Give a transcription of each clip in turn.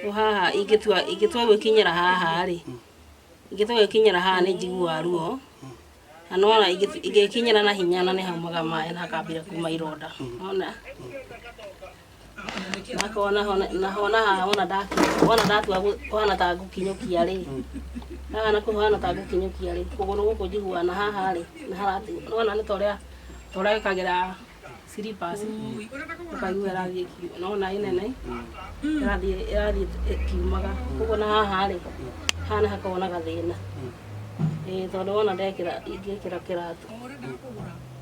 Rĩu haha ingĩtua gwĩkinyĩra haha rĩ, ingĩtua gwĩkinyĩra haha nĩ njiguaga ruo, na nĩwona ingĩkinyĩra na hinya na nĩ haumaga maĩ na hakambia kuma ironda, nĩwona? Nakona naho na haha wona wona ndatua kũhana ta ngũkinyũkia rĩ, haha nakuo kũhana ta ngũkinyũkia rĩ, kũgũrũ gũkũ njiguaga na haha rĩ, nĩ harati, nĩwona nĩ ta ũrĩa wĩkagĩra slippers, ũkaigua ĩrathiĩ nĩwona ĩ nene, ĩrathiĩ ĩkiumaga, koguo na haha rĩ, haha nĩ hakoragwo na gathĩna, ĩĩ tondũ wona ndekĩra ingĩkĩra kĩratũ.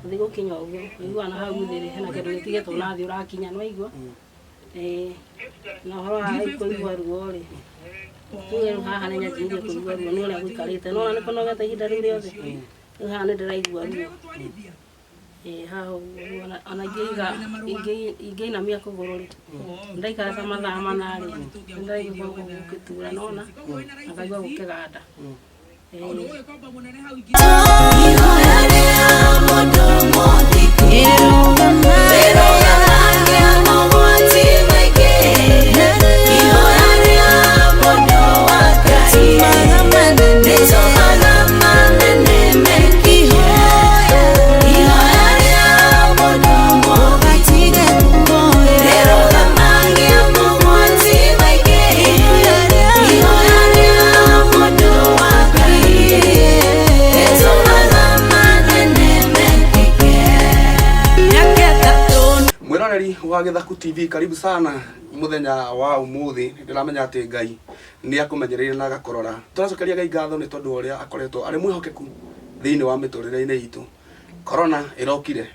Gũthiĩ gũkinya ũguo, ũiguaga na hau thĩ rĩ, hena kĩndũ gĩtigĩtwo na thĩ ũrakinya, nĩ waigua? Ĩĩ, na ũhoro wa kũigua ruo rĩ, tuge rĩu haha nĩ nyanjĩrĩirie kũigua ruo nĩ ũrĩa gũikarĩte, nĩ wona nĩ kũnogete ihinda rĩu rĩothe, rĩu haha nĩ ndĩraigua ruo. Ĩĩ haha ũguo rĩu ona ingĩiga ingĩinamia kũgũrũ rĩ, ndaikara ta mathaa mana rĩ, nĩ ndĩraigua kũgũrũ gũgĩtura, nĩ wona? Na ngaigua gũkĩganda. Mwiroreri wa Gĩthaku TV, karibu sana muthenya wa umuthi. Ndiramenya ati Ngai ni akũmenyereire na agakorora. Tũracokeria Ngai ngatho nĩ tondũ wa ũrĩa akoretwo arĩ mwĩhokeku thĩinĩ wa mĩtũrĩre-inĩ itũ. Corona ĩrokire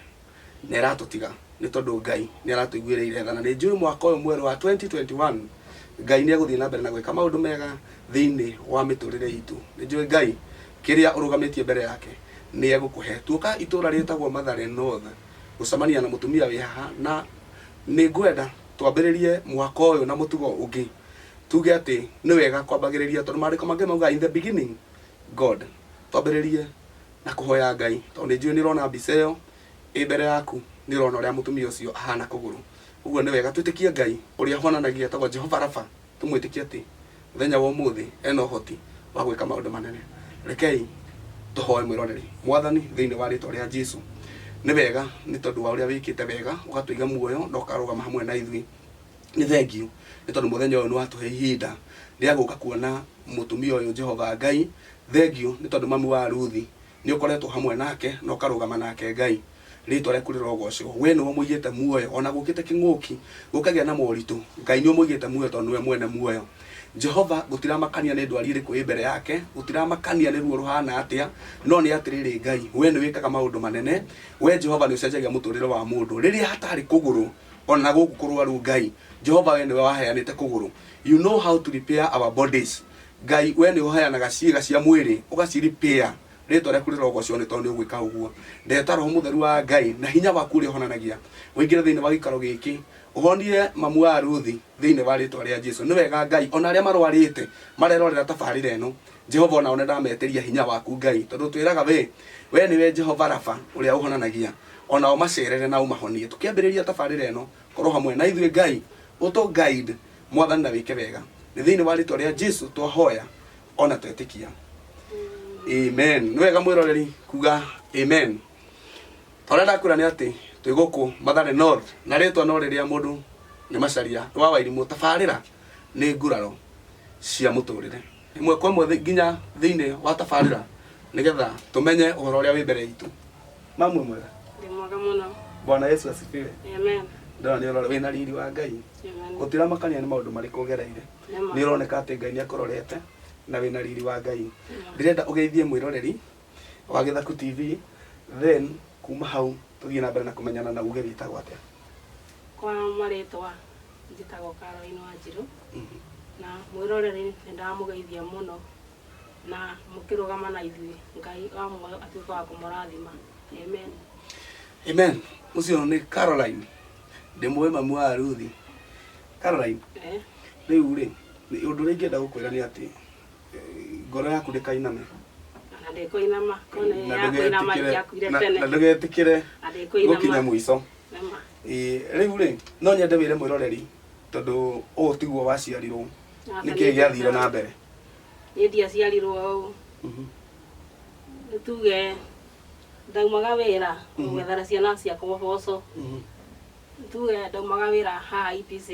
na ĩratũtiga nĩ tondũ Ngai nĩ aratũiguĩrĩire tha, na nĩ njũĩ mwaka ũyũ mwerũ wa 2021 Ngai nĩ egũthiĩ na mbere na gwĩka maũndũ mega thĩinĩ wa mĩtũrĩre itũ. Nĩ njũĩ Ngai kĩrĩa ũrũgamĩtie mbere yake nĩ egũkũhe. Tuoka itũra rĩtagwo Mathare North gũcemania na mũtumia wĩ haha, na nĩ ngwenda twambĩrĩrie mwaka ũyũ na mũtugo ũngĩ, tuge atĩ nĩ wega kwambagĩrĩria tondũ maandĩko mangĩ mauga in the beginning God. Twambĩrĩrie na kũhoya Ngai tondũ nĩ njũĩ nĩ ũrona mbica ĩyo ĩ mbere yaku, nĩ ũrona ũrĩa mũtumia ũcio ahana kũgũrũ. Ũguo nĩ wega twĩtĩkie Ngai ũrĩa ũhonanagia etagwo Jehova Rapha, tũmwĩtĩkie atĩ mũthenya wa ũmũthĩ ena ũhoti wa gwĩka maũndũ manene. Rekei tũhoe mwĩroreri. Mwathani, thĩinĩ wa rĩtwa rĩa Jesu, nĩ wega nĩ tondũ wa ũrĩa wĩkĩte wega, ũgatũiga muoyo na ũkarũgama hamwe na ithuĩ. Nĩ thengiũ nĩ tondũ mũthenya ũyũ nĩ watũhe ihinda rĩa gũka kuona mũtumia ũyũ Jehova Ngai. Thengiũ nĩ tondũ mami wa Ruthi nĩ ũkoretwo hamwe nake na ũkarũgama nake Ngai. Rĩtwa rĩaku rĩrogocwo. We nĩwe ũmũigĩte muoyo ona gũkĩte kĩng'ũki, gũkagĩa na moritũ, Ngai nĩ ũmũigĩte muoyo tondũ nĩwe mwene muoyo. Jehova, gũtiramakania nĩ ndwari ĩrĩkũ ĩ mbere yake, gũtiramakania nĩ ruo rũhana atĩa, no nĩ atĩrĩrĩ Ngai, we nĩ wĩkaga maũndũ manene. We Jehova nĩ ũcenjagia mũtũrĩre wa mũndũ. Rĩrĩa hatarĩ kũgũrũ, ona gũkũ kũrwaru Ngai, Jehova we nĩwe waheanĩte kũgũrũ. You know how to repair our bodies. Ngai, we nĩ ũheanaga ciĩga cia mwĩrĩ, ũgaci repair. Rĩtwa rĩaku rĩrogocwo nĩ tondũ nĩ ũgwĩka ũguo. Ndeta Roho Mũtheru wa Ngai na hinya waku ũrĩa ũhonanagia ũingĩre thĩinĩ wa gĩikaro gĩkĩ, ũhonie mamu wa Ruthi thĩinĩ wa rĩtwa rĩa Jesu. Nĩ wega Ngai, ona arĩa marwarĩte marerorera tabarĩra ĩno, Jehova onao nĩ ndametĩria hinya waku Ngai, tondũ twĩraga we nĩwe Jehova Rafa ũrĩa ũhonanagia, onao macerere na ũmahonie. Tũkĩambĩrĩria tabarĩra ĩno, korwo hamwe na ithuĩ Ngai, ũtũ guide Mwathani na wĩke wega. Nĩ thĩinĩ wa rĩtwa rĩa Jesu twahoya ona twetĩkia. Amen. Nĩ wega mwĩroreri kuga amen. Torĩa ndakwĩra nĩ atĩ twĩ gũkũ Mathare North na rĩtwa no rĩrĩa mũndũ nĩ Macharia nĩ wa Wairimũ. Tabarĩra nĩ nguraro cia mũtũrĩre ĩmwe kwa ĩmwe nginya thĩinĩ wa tabarĩra nĩgetha tũmenye ũhoro ũrĩa wĩ mbere itũ. Mamwe mwega. Ndĩ mwega mũno. Bwana Yesu asifiwe. Amen. Ndona nĩ ũrora wĩna riri wa Ngai. Amen. Gũtiramakania nĩ maũndũ marĩkũ ũgereire. Nĩma. Nĩ ũroneka atĩ Ngai nĩ akũrorete na wĩna riri wa Ngai. Ndĩrenda ũgeithie mwĩroreri wa Gĩthaku TV, then kuma hau tũthiĩ na mbere na kũmenyana na uge wĩtagwo atĩa. Kwa marĩtwa njĩtagwo Caroline Wanjirũ na mwĩroreri nĩ ndamũgeithia mũno na mũkĩrũgama na ithuĩ Ngai wa muoyo atuĩke wa kũmũrathima. Amen. Amen. Ũcio nĩ Caroline. Ndĩmũĩ mamu wa Ruthi. Caroline, rĩu rĩ, ũndũ ũrĩa ingĩenda gũkwĩra nĩ atĩ ngoro yaku ndĩkainame. Na ndĩkũinama, korwo nĩ Na ya kũinama ndũgetĩkĩre ingĩakuire na tene. na ndũgetĩkĩre Na ndĩkũinama. gũkinya mũico. Nĩma. Ĩĩ, rĩu rĩ, no nyende wĩre mwĩroreri Tondũ ũũ tiguo waciarirwo. Nĩkĩ gĩathire na mbere? Niĩ ndiaciarirwo ũũ. Nĩ tuge ndaumaga wĩra gwethera ciana ciakwa ũboco. Nĩ tuge ndaumaga wĩra haha EPZ.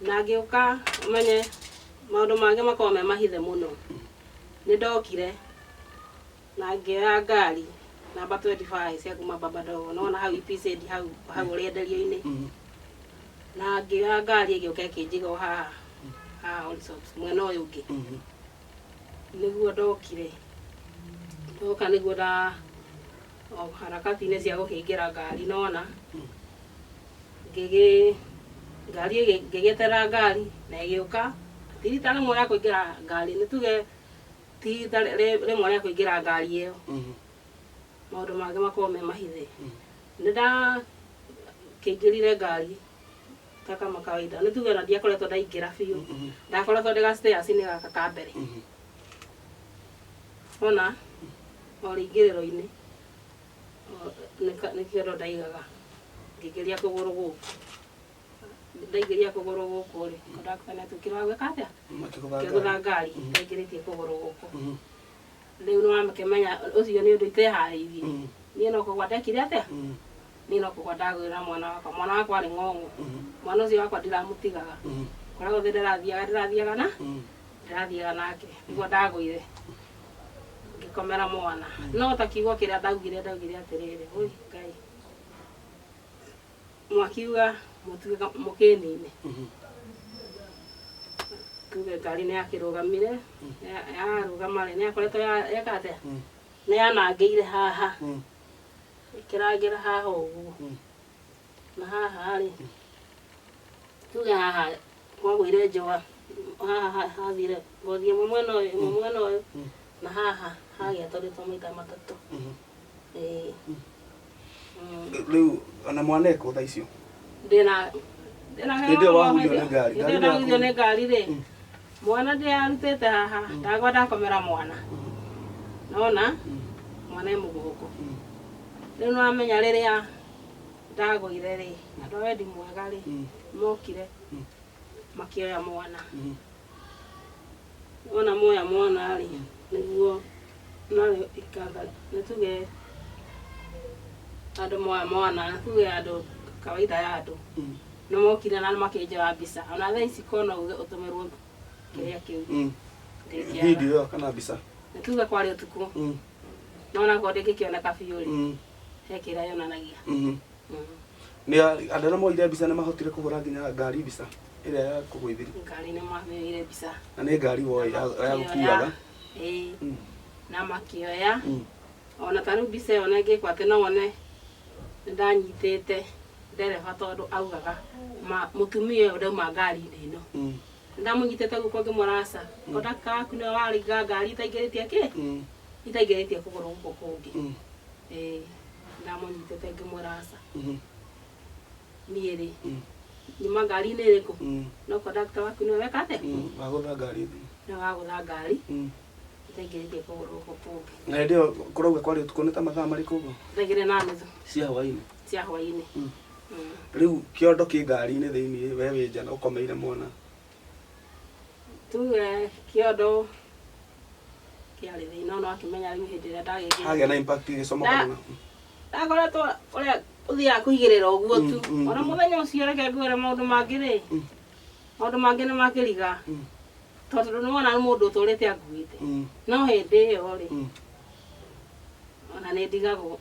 Na ngĩũka ũmenye maũndũ mangĩ makoragwo me mahithe mũno. Nĩ ndokire na ngĩoya ngari namba 25 cia kuma Baba Dogo, nĩwona hau EPZ hau hau rĩenderio-inĩ. Na ngĩoya ngari ĩgĩũka ĩkĩnjiga o haha haha Allsops mwena ũyũ ũngĩ. Nĩguo ndokire, ndoka nĩguo nda o harakati-inĩ cia gũkĩingĩra ngari nona ngĩgĩ ngari ngĩgĩeterera ngari na ĩgĩũka. Ti rita rĩmwe rĩa kũingĩra ngari, nĩ tuge ti rita rĩmwe rĩa kũingĩra ngari ĩyo. Maũndũ mangĩ makoragwo me mahithe. Nĩ ndakĩingĩrire ngari ta kama kawaida, nĩ tuge ona ndiakoretwo ndaingĩra biũ, ndakoretwo ndĩ ga stairs-inĩ gaka ka mbere. Ona o rĩingĩrĩro-inĩ nĩ kĩondo ndaigaga, ngĩingĩria kũgũrũ gũkũ, ndaingĩria kũgũrũ gũkũ rĩ, kondakta nĩ atuĩkire wa gwĩka atĩa, kĩgũtha ngari ndaingĩrĩtie kũgũrũ gũkũ. Rĩu nĩ wakĩmenya ũcio nĩ ũndũ iteharĩirie. Niĩ no kũgwa ndekire atĩa, niĩ no kũgwa ndagwĩra mwana wakwa. Mwana wakwa arĩ ng'ong'o. Mwana ũcio wakwa ndiramũtigaga, kũrĩa guothe ndĩrathiaga ndĩrathiaga na ndĩrathiaga nake. Nĩguo ndagũire ngĩkomera mwana, no ta kiugo kĩrĩa ndaugire, ndaugire atĩrĩrĩ, oi Ngai, mwakiuga mũtuĩka mũkĩnine. Tuge ngari nĩ yakĩrũgamire, yarũgama rĩ, nĩ yakoretwo yeka atĩa, nĩ yanangĩire haha, ĩkĩrangĩra haha ũguo. Na haha rĩ, tuge haha kwagũire njũa haha, hathire ngothi ĩmwe mwena ũyũ, ĩmwe mwena ũyũ, na haha hagĩatũrĩtwo maita matatũ. Ĩĩ. Rĩu ona mwana ekũ thaa icio? Ndĩna Hĩndĩ ĩyo wahurio nĩ ngari, hĩndĩ ĩyo ndahũthio nĩ ngari rĩ, mwana ndĩarutĩte haha, ndagwa ndakomera mwana, nona mwana e mũgongo. Rĩu nĩwamenya rĩrĩa ndagũire rĩ, andũ a wendi mwega rĩ, mokire makĩoya mwana. Wona moya mwana rĩ, nĩguo narĩo ikanga, nĩ tuge andũ moya mwana, tuge andũ kawaida ya andũ nĩ mokire na makĩnjoya mbica. Ona thaa ici kona uge ũtũmĩrwo kĩrĩa kĩu ndĩngĩaga. Video ĩyo kana mbica? Nĩ tuge kwarĩ ũtukũ, no onakorwo ndĩngĩkĩoneka biũ rĩ, he kĩrĩa yonanagia. Nĩ andũ arĩa moire mbica nĩ mahotire kũhũra nginya ngari mbica ĩrĩa ya kũgũithirie? Ngari nĩ mahũrire mbica. Na nĩ ngari woĩ ya gũkuaga? Ĩĩ. Na makĩoya ona ta rĩu mbica ĩyo ona ĩngĩkwo atĩ no wone nĩ ndanyitĩte ndereba, tondũ augaga mũtumia ũyũ ndauma ngari-inĩ ĩno. Nĩ ndamũnyitĩte guoko ngĩmwĩra aca, kondakta waku nĩwe waringa ngari itaingĩrĩtie kĩ, itaingĩrĩtie kũgũrũ gũkũ kũngĩ. Ĩĩ, ndamũnyitĩte ngĩmwĩra aca, niĩ rĩ nyuma ngari-inĩ ĩrĩkũ, no kondakta waku nĩwe weka atĩa, Wagũtha ngari. Nĩwe wagũtha ngari itaingĩrĩtie kũgũrũ gũkũ kũngĩ. Na hĩndĩ ĩyo kũrauga kwarĩ ũtukũ, nĩ ta mathaa marĩkũ ũguo? 2:30. Cia hwaĩ-inĩ? Cia hwaĩ-inĩ. Rĩu kĩondo kĩ ngari-inĩ thĩiniĩ, we wĩ nja na ũkomeire mwana? Tuge kĩondo kĩarĩ thĩinĩ, no akĩmenya rĩu hĩndĩ ĩrĩa ndagĩkĩra Hagĩa na impact ĩgĩcomoka mũno. Ndakoretwo ũrĩa ũthiaga kũigĩrĩra ũguo tu. Ona mũthenya ũcio, reke ngwĩre maũndũ mangĩ rĩ, maũndũ mangĩ nĩ makĩriga, tondũ nĩ wona nĩ mũndũ ũtũrĩte anguĩte. No hĩndĩ ĩyo rĩ, ona nĩ ndigagwo,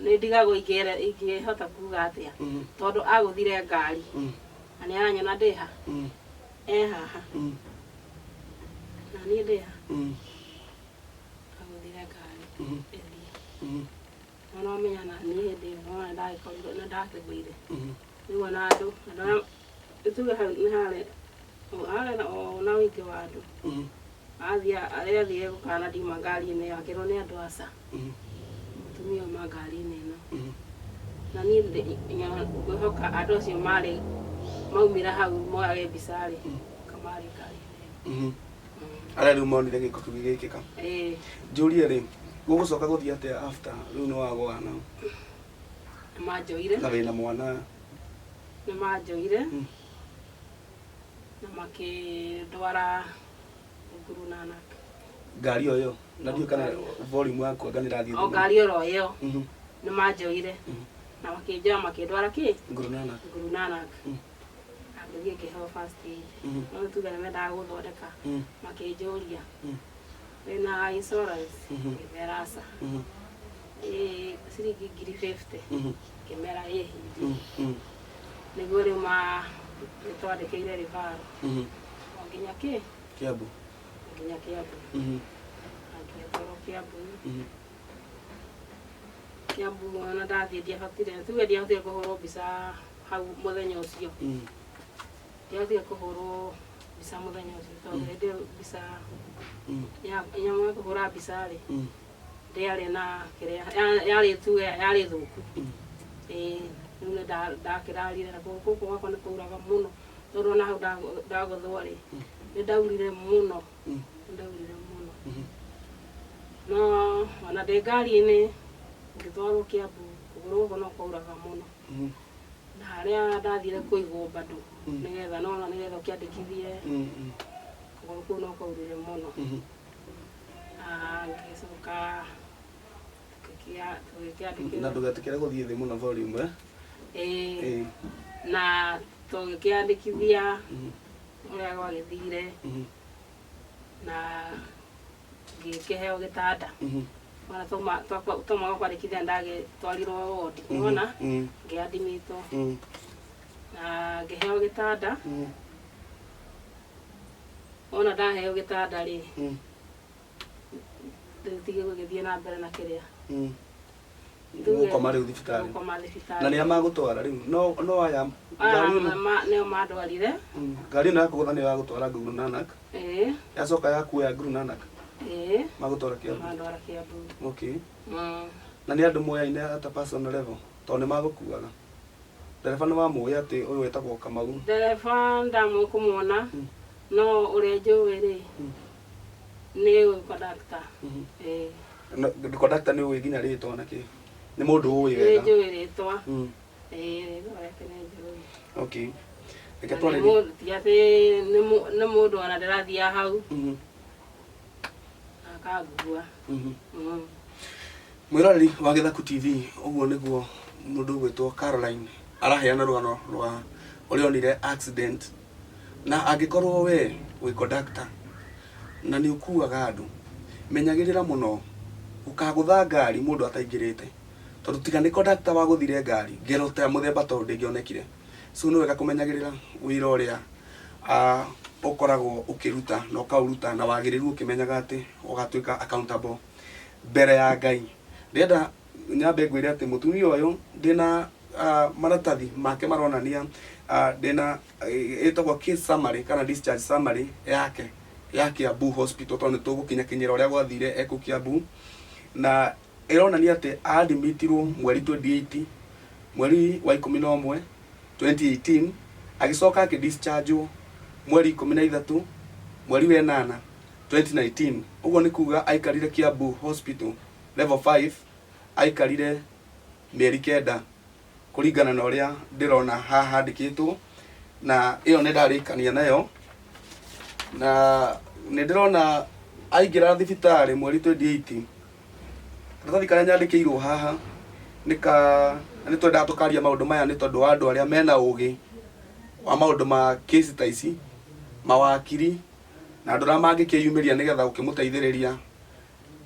nĩ ndigagwo ingĩhota kuga atĩa, tondũ agũthire ngari na nĩ aranyona ndĩha, e haha na niĩ ndĩha. Agũthire ngari ĩthiĩ. No nomenya na niĩ hĩndĩ ĩyo nona ndagĩkorirwo nĩ ndakĩgũire. Rĩu ona andũ arĩa tuge hau nĩ harĩ harĩ na ũingĩ wa andũ. Athiĩ arĩa athire gũkana ndiuma ngari-inĩ ĩyo, akĩrwo nĩ andũ aca, mũtumia auma ngari-inĩ ĩno. Na niĩ ngwĩhoka andũ acio marĩ maumire hau moyage mbica rĩ, kamarĩ ngari-inĩ ĩyo. Arĩa rĩu monire gĩko kĩu gĩgĩkĩka. Ĩĩ. Njũrie rĩ, gũgũcoka gũthiĩ atĩa after rĩu nĩ wagũa nao? Nĩ manjoire. Na wĩna mwana? Nĩ manjoire na makĩndwara Guru Nanak. Ngari o ĩyo na ndiũĩ kana volume yaku anga nĩ ĩrathiĩ O thĩ. ngari oro ĩyo. Nĩ manjoire na makĩnjoya makĩndwara kĩ Guru Nanak. Guru Nanak. Na ngĩthiĩ ngĩheo first aid. No tuge nĩ mendaga gũthondeka. Makĩnjũria wĩna insurance? Ngĩmera aca. Ĩ ciringi 50,000. Ngĩmera ĩhi. Nĩguo rĩu ma nĩtwandĩkĩire referral o nginya kĩ Kiambu. Nginya Kiambu. Na ngĩtwarwo Kiambu. Kiambu ona ndathiĩ ndiahotire, tuge ndiahotire kũhũrwo mbica hau mũthenya ũcio. Ndiahotire kũhũrwo mbica mũthenya ũcio tondũ hĩndĩ ĩyo mbica ya nyamũ ya kũhũra mbica rĩ ndĩarĩ na kĩrĩa yarĩ tuge yarĩ thũku. Ĩĩ rĩu nĩ ndakĩrarire na gũkũ gwakwa nĩ kwauraga mũno tondũ ona hau ndagũthwo rĩ nĩ ndaurire mũno. Nĩ ndaurire mũno. No ona ndĩ ngari-inĩ ngĩtwarwo Kiambu kũgũrũ gũkũ no kwauraga mũno. Na harĩa ndathire kũigwo bado nĩgetha nona nĩgetha ũkĩandĩkithie kũgũrũ kũu no kwaurire mũno. Ngĩcoka tũgĩkĩandĩkĩrwo. Na ndũgetĩkĩre gũthiĩ thĩ mũno volume eh? Ĩĩ. Ĩĩ. Na tũgĩkĩandĩkithia ũrĩa gwagĩthire na ngĩkĩheo gĩtanda. Ona twauma kwandĩkithia ndagĩtwarirwo wodi nĩwona ngĩandimitwo na ngĩheo gĩtanda. Wona ndaheo gĩtanda rĩ rĩu tige gũgĩthiĩ na mbere na kĩrĩa. Gũkoma rĩu thibitarĩ. Gũkoma thibitarĩ. Na nĩa magũtwara rĩu no no aya ngari ĩno Nĩo mandwarire. Ngari ĩno yakũgũtha nĩyo yagũtwara Guru Nanak. Ĩĩ. Yacoka yakuoya Guru Nanak. Ĩĩ. Magũtwara Kiambu. Mandwara Kiambu. Okay. Na nĩ andũ moyaine at a personal level tondũ nĩ magũkuaga. Ndereba nĩ wamũĩ atĩ ũyũ wetagwo Kamau? Ndereba ndamũĩ kũmuona no ũrĩa njũĩ rĩ nĩ ũyũ conductor. Ĩĩ. Conductor nĩ ũĩ nginya rĩtwa na kĩ? Nĩ mũndũ ũĩ Nĩ wega. njũĩ rĩtwa. Ĩĩ rĩtwa rĩake nĩ njũĩ. Okay. Reke Na nĩ twarĩrie. mũndũ ti atĩ nĩ mũndũ ona ndĩrathiaga hau akangua. Mwĩroreri wa Gĩthaku TV, ũguo nĩguo mũndũ ũgwĩtwo Caroline araheana rũgano rwa ũrĩa onire accident. Na angĩkorwo we wĩ conductor na nĩ ũkuaga andũ, menyagĩrĩra mũno ũkagũtha ngari mũndũ ataingĩrĩte, tondũ tiga nĩ conductor wagũthire ngari, ngero ta mũthemba ta ũyũ ndĩngĩonekire. So nĩ wega kũmenyagĩrĩra wĩra ũrĩa ũkoragwo ũkĩruta na ũkaũruta na wagĩrĩru ũkĩmenyaga atĩ ũgatuĩka accountable mbere ya Ngai. Ndĩrenda nyambe ngwĩre atĩ mũtumia ũyũ ndĩna maratathi make maronania ndĩna ĩtagwo case summary kana discharge summary yake ya Kiambu Hospital, tondũ nĩ tũgũkinyakinyĩra ũrĩa gwathire ekũ Kiambu, na ĩronania atĩ admitirwo mweri 28 mweri wa 11 2018, agĩcoka akĩdischargewo mweri 13 mweri wa 8 2019. Ũguo nĩ kuga aikarire Kiambu Hospital level 5 aikarire mĩeri 9 kũringana na ũrĩa ndĩrona haha handĩkĩtwo, na ĩyo nĩ ndarĩkania nayo. Na nĩ ndĩrona aingĩra thibitarĩ mweri 28, karatathi karĩa nyandĩkĩirwo haha nĩ ka nĩ twendaga tũkaria maũndũ maya nĩ tondũ wa andũ arĩa mena ũgĩ wa maũndũ ma kesi ta ici, mawakiri na andũ arĩa mangĩkĩyumĩria nĩgetha gũkĩmũteithĩrĩria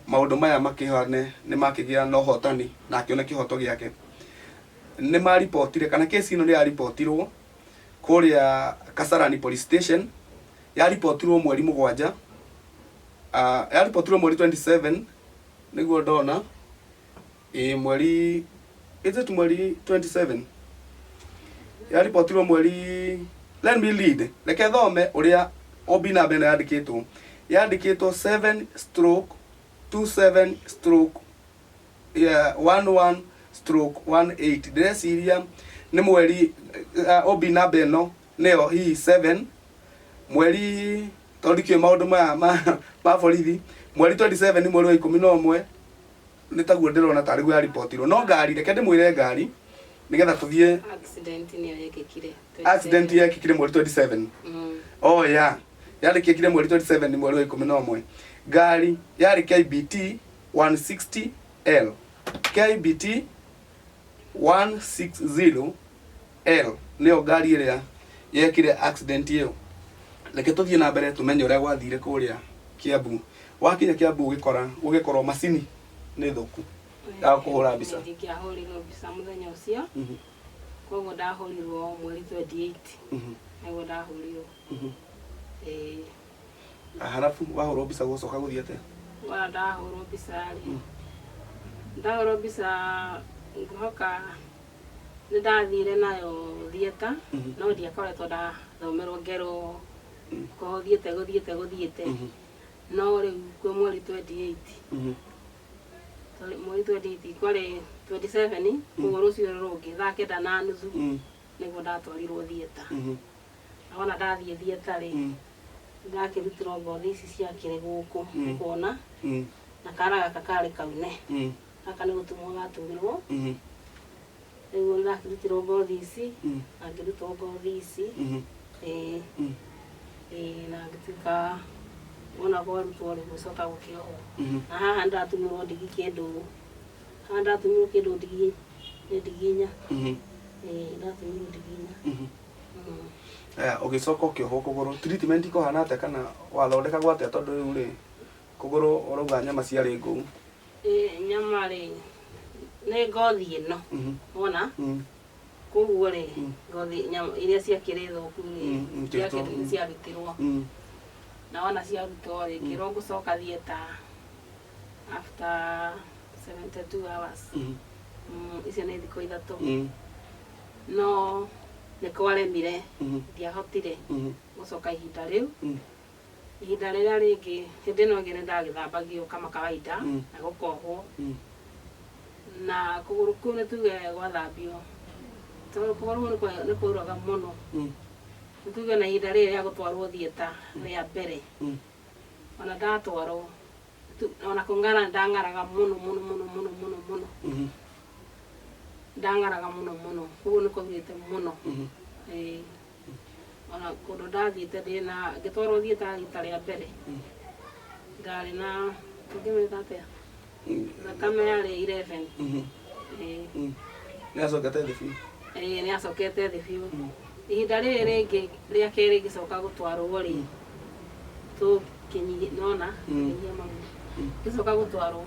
maũndũ maya makĩhane nĩ makĩgĩa na ũhotani na akĩone kĩhoto gĩake. Nĩ maripotire kana kesi ĩno nĩ yaripotirwo kũrĩa Kasarani Police Station, yaripotirwo mweri 7, yaripotirwo mweri 27 nĩguo ndona ĩ mweri, is it mweri 27 yaripotirwo mweri, let me read, reke thome ũrĩa OB namba ĩno yandĩkĩtwo. Yandĩkĩtwo 7/27/ 11/18. Ndĩreciria nĩ mweri OB namba ĩno nĩyo hihi 7 mweri, tondũ ndikĩũĩ maũndũ maya ma borithi, mweri 27 nĩ mweri wa 11 nĩ taguo ndĩrona tarĩ guo yaripotirwo. No ngari, reke ndĩmwĩre ngari Nĩgetha tũthiĩ. Accident nĩyo yekĩkire. Accident yekĩkire mweri 27. Oh yeah, yarĩkĩkire mweri 27, mweri wa 11. Ngari yarĩ KBT 160 L, KBT 160 L nĩyo ngari ĩrĩa yekire accident ĩyo. Reke tũthiĩ na mbere tũmenye ũrĩa gwathire kũrĩa Kiambu. Wakinya Kiambu ũgĩkora ũgĩkorwo macini nĩ thũku ya kũhũra mbica. Ndingĩahũrirwo mbica mũthenya ũcio. Koguo ndahũrirwo mweri 28. Nĩguo ndahũrirwo. Ĩĩ. Halafu wahũrwo mbica gũcoka gũthiĩ atĩa? Wona ndahũrwo mbica rĩ, ndahũrwo mbica ngĩhoka nĩ ndathire nayo theatre. No ndiakoretwo ndathomerwo ngerwo ko thiĩte gũthiĩte gũthiĩte. No rĩu kwĩ mweri 28. Sorry, mweri 28 kwarĩ 27, koguo rũciũ rũngĩ thaa 9:30 nĩguo ndatwarirwo theatre. Na wona ndathiĩ theatre rĩ, ndakĩrutirwo ngothi ici ciakĩrĩ gũkũ. Kuona na kara gaka karĩ kaune. Gaka nĩ gũtumwo gatumirwo. Rĩu ndakĩrutirwo ngothi ici na ngĩrutwo ngothi ici. Ĩĩ. Ĩĩ, na ngĩtuĩka wona kwarutwo rĩ, gũcoka gũkĩohwo. Na haha nĩndatumirwo ndigi kĩndũ, haha ndatumirwo kĩndũ ndigi nĩ ndigi inya. Ĩĩ, ndatumirwo ndigi inya. Aya, ũgĩcoka ũkĩohwo kũgũrũ, treatment kũhana atĩa kana wathondekagwo atĩa? Tondũ rĩu rĩ kũgũrũ ũrauga nyama ciarĩ ngũu. Ĩĩ, nyama rĩ nĩ ngothi ĩno. Wona koguo rĩ, ngothi nyama iria ciakĩrĩ thũku rĩ, Kĩrutwo. Ciarutirwo. Na wona ciarutwo rĩ, ngĩrwo ngũcoka theatre after 72 hours. Icio nĩ thikũ 3. No nĩ kwaremire. Ndiahotire gũcoka ihinda rĩu. Ihinda rĩrĩa rĩngĩ, hĩndĩ ĩno ĩngĩ nĩ ndagĩthambagio kama kawaida. Na gũkohwo. Na kũgũrũ kũu nĩ tuge gwathambio, tondũ kũgũrũ kũu nĩ kwauraga mũno. Nĩ tuge na ihinda rĩrĩ rĩa gũtwarwo theatre rĩa mbere, ona ndatwarwo ona kũng'ara ndang'araga mũno mũno mũno mũno mũno mũno. Ndang'araga mũno mũno, koguo nĩ kwaurĩte mũno. Ĩĩ. Ona kũndũ ndathiĩte ndĩna ngĩtwarwo theatre rita rĩa mbere, ndarĩ na ũngĩmĩta atĩa, thakame yarĩ 11. Ĩĩ. Nĩ acokete thĩ biũ. Ĩĩ, nĩ acokete thĩ biũ. Ihinda rĩrĩ rĩngĩ rĩa kerĩ ngĩcoka gũtwarwo rĩ, tũkĩnyi nona tũkĩnyia maguta. Ngĩcoka gũtwarwo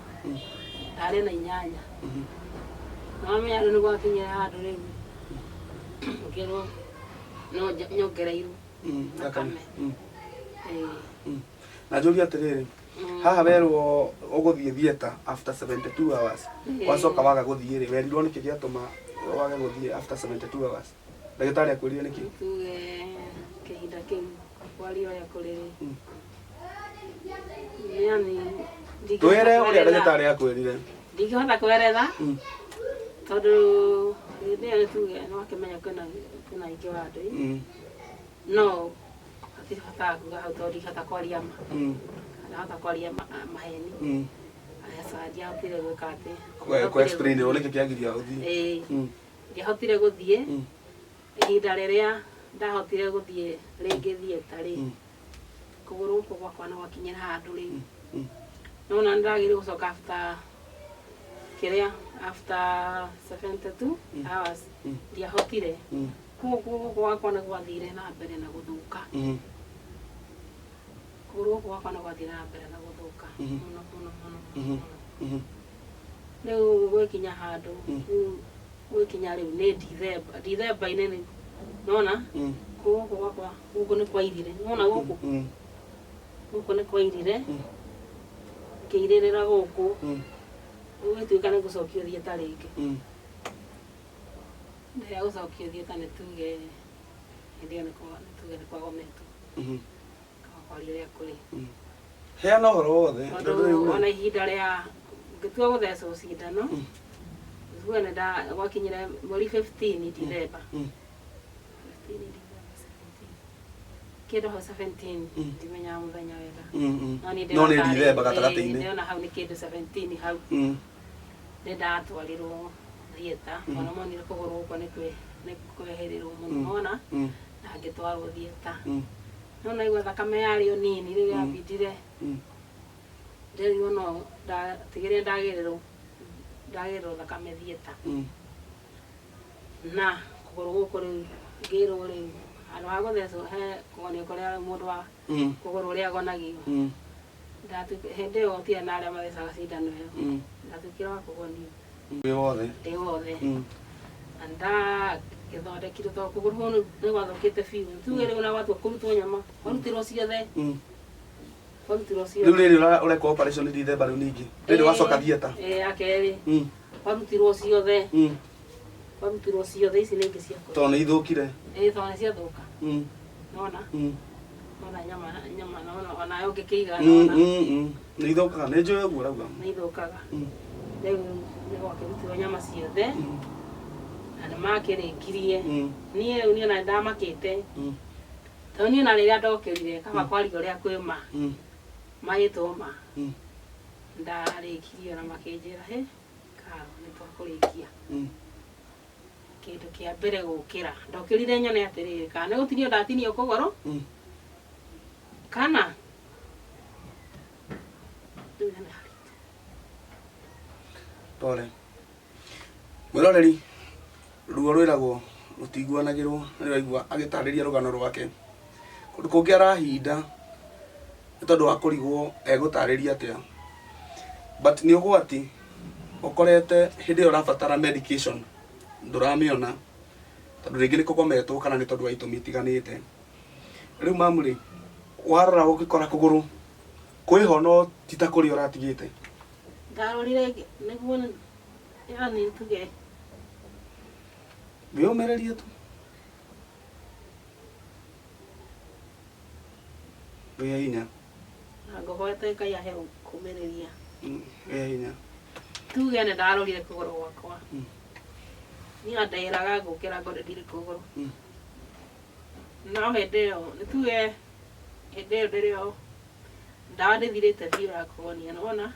ndarĩ na 8. Na wamenya rĩu nĩ gwakinyire handũ rĩu ngĩrwo no nyongereirwo thakame. Ĩĩ. Na njũrie atĩrĩrĩ, haha werwo ũgũthiĩ theatre after 72 hours, wacoka waga gũthiĩ rĩ, werirwo nĩkĩ gĩatũma wage gũthiĩ after 72 hours? Ndagĩtarĩ akwĩrire nĩkĩ? Tuge kĩhinda kĩu kwaria ũrĩa kũrĩ rĩ, yani ndingĩhota Twĩre ũrĩa ndagĩtarĩ akwĩrire. Ndingĩhota kweretha tondũ hĩndĩ ĩyo nĩ tuge nĩ wakĩmenya kwĩna aingĩ wa andũ ĩ. No hatirĩ bata wa kuga hau tondũ ndingĩhota kwaria ma. Ndahota kwaria maheni. Aca, ndiahotire gwĩka atĩ Kũ explain ũrĩa nĩkĩ kĩagiria ũthiĩ. Ĩĩ. Ndiahotire gũthiĩ. Ihinda rĩrĩa ndahotire gũthiĩ rĩngĩ theatre rĩ, kũgũrũ gũkũ gwakwa nĩ gwakinyĩra handũ rĩu. Nona nĩ ndagĩrĩirwo gũcoka after kĩrĩa, after 72 hours. Ndiahotire. Koguo kũgũrũ gũkũ gwakwa nĩ gwathire na mbere na gũthũka. Kũgũrũ gũkũ gwakwa nĩ gwathire na mbere na gũthũka mũno mũno mũno mũno. Rĩu gwĩkinya handũ rĩu gwĩkinya rĩu nĩ Dithemba, Dithemba-inĩ rĩu nona kũgũrũ gũkũ gwakwa gũkũ nĩ kwairire. Nona gũkũ gũkũ nĩ kwairire. Ngĩirĩrĩra gũkũ. Gũgĩtuĩka nĩ gũcokio theatre rĩngĩ. Rĩrĩa gũcokio theatre nĩ tuge hĩndĩ ĩyo nĩ tuge nĩ kwagometwo. Kaba kwaria ũrĩa kũrĩ. Heana ũhoro wothe. Tondũ ona ihinda rĩa ngĩtua gũthecwo cindano, tuge nĩ nda gwakinyire mweri 15 December. 15 December 17. Kĩndũ hau 17, ndimenyaga mũthenya wega. No niĩ No nĩ ndĩrona Dithemba ĩĩ, gatagatĩ-inĩ. Ndĩrona hau nĩ kĩndũ 17 hau. Nĩ ndatwarirwo theatre. Ona monire kũgũrũ gũkwa nĩ kwehererwo mũno. Ona na ngĩtwarwo theatre. No naigua thakame yarĩ o nini rĩrĩa yambindire. Nderirwo no ndatigĩrĩre ndagĩrĩrwo thakame theatre. Na kũgũrũ gũkũ rĩu ngĩrwo rĩu handũ ha gũthecwo he kũgonio kũrĩa mũndũ wa kũgũrũ ũrĩa agonagio. Ndatuĩka hĩndĩ ĩyo gũtirĩ na arĩa mathecaga cindano ĩyo. Ndatuĩkire wa kũgonio. Wĩ wothe? Ndĩ wothe. Na ndagĩthondekirwo tondũ kũgũrũ kũu nĩ gwathũkĩte biũ. Tuge rĩu na gwatua kũrutwo nyama warutirwo ciothe. Warutirwo Rĩu ciothe. rĩrĩ ũrekwo operation Dithemba rĩu ningĩ rĩrĩ wacoka theatre? Ĩĩ, ya kerĩ. Warutirwo ciothe. Warutirwo ciothe ici nĩ ingĩ ciakwa. Tondũ nĩ ithũkire? Ĩĩ, tondũ nĩ ciathũka. Nona. Nona nyama nona onayo ũngĩkĩiga nona. Nĩ ithũkaga, nĩ njũĩ ũguo ũrauga. Nĩ ithũkaga. Rĩu nĩ gwakĩrutirwo nyama ciothe. Na nĩ makĩrĩkirie. Niĩ rĩu niĩ ona nĩndamakĩte. Tondũ niĩ ona rĩrĩa ndokĩrire kaba kwaria ũrĩa kwĩ ma. Marĩtwo ma. Ndarĩkirie na makĩnjĩra he karo nĩ twakũrĩkia. Kĩndũ kĩa mbere gũkĩra ndokĩrire nyone atĩrĩrĩ kana nĩ gũtinio ndatinio kũgũrũ. Kana rĩu hena haritũ. Pole. Mwĩroreri, ruo rwĩragwo rũtiguanagĩrwo, nĩ ũraigua agĩtarĩria rũgano rwake. Kũndũ kũngĩ arahinda nĩ tondũ wa kũrigwo egũtarĩria atĩa. But nĩ ũgwati ũkorete hĩndĩ ĩyo ũrabatara medication ndũramĩona tondũ rĩngĩ nĩ kũgometwo kana nĩ tondũ wa itũmi itiganĩte. Rĩu mamu rĩ, warora ũgĩkora kũgũrũ kwĩho no ti ta kũrĩa ũratigĩte. Ndarorire nĩguo yani tuge Wĩyũmĩrĩrie tu. Wĩhe hinya. Na ngũhoete Ngai ahe kũmĩrĩria. Wĩhe hinya. Tuge nĩ ndarorire kũgũrũ gwakwa. Niĩ nderaga ngũkĩra ngore ndirĩ kũgũrũ. No hĩndĩ ĩyo nĩ tuge hĩndĩ ĩyo ndĩrĩ o ndawa ndĩthirĩte biũ ya kũhonia nĩwona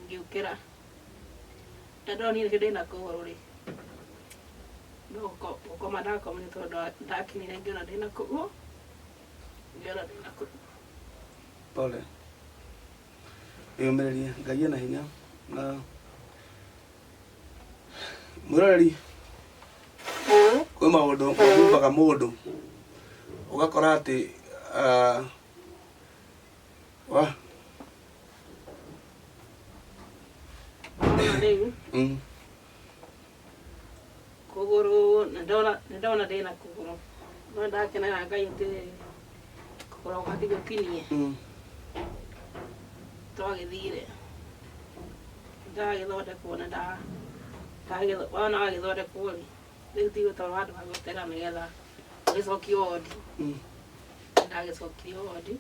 ngĩũkĩra na ndonire kĩndĩ na kũgũrũ rĩ no gũkoma ndakomire tondũ ndakinyire ngĩona ndĩna kũgũrũ ngĩona ndĩna kũgũrũ. Pole. Wĩyũmĩrĩrie Ngai ena hinya na mwĩroreri kwĩ maũndũ mahumbaga mũndũ ũgakora atĩ wa Rĩu kũgũrũ nĩndona ndĩna kũgũrũ no ndakenera Ngai atĩ kũgũrũ gwakwa ti gũtinie. Twagĩthire ndagĩthondekwo na wona wagĩthondekwo rĩ rĩu ti gũtwarwo handũ ha gwetera nĩgetha ũgĩcokio wondi. Ndagĩcokirio wondi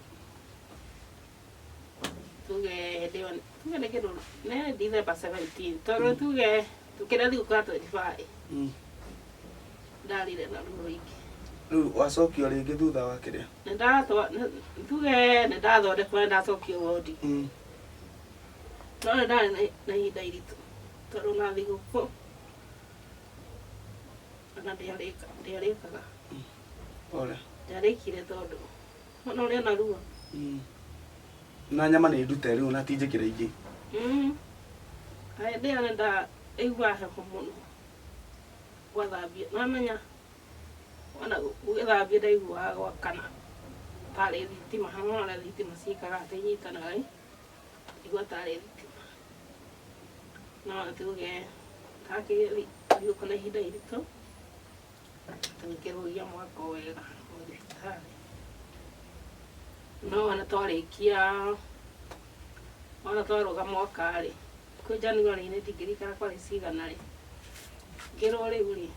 tuge hĩndĩ ĩyo tuge nĩ kĩndũ nĩ December 17 tondũ tuge tũkĩra thigũkũ ya 25. Ndarire na ruo rũingĩ. Rĩu wacokio rĩngĩ thutha wa kĩrĩa? Tuge nĩndathondekwo na ndacokio wondi. No nĩ ndarĩ na ihinda iritũ tondũ na thigũkũ ona ndiarĩkaga. Pole. Ndiarĩkire tondũ ona ũrĩa na ruo. Na nyama nĩ ndute rĩu na ti njĩkĩre ingĩ. Hĩndĩ ĩyo nĩndaigua heho mũno gwathambia namenya ona gũgĩthambia ndaiguaga gwakana tarĩ thitima hamwe na ũrĩa thitima ciĩkaga atĩ inyitanaga ĩ igua tarĩ thitima no tuge ndakĩgũka na ihinda iritũ tũgĩkĩrũgia mwaka wega o thibitarĩ no ona twarĩkia ona twarũga mwaka rĩ kwĩ January-inĩ ndingĩririkana kwarĩ cigana rĩ ngĩrwo rĩu rĩ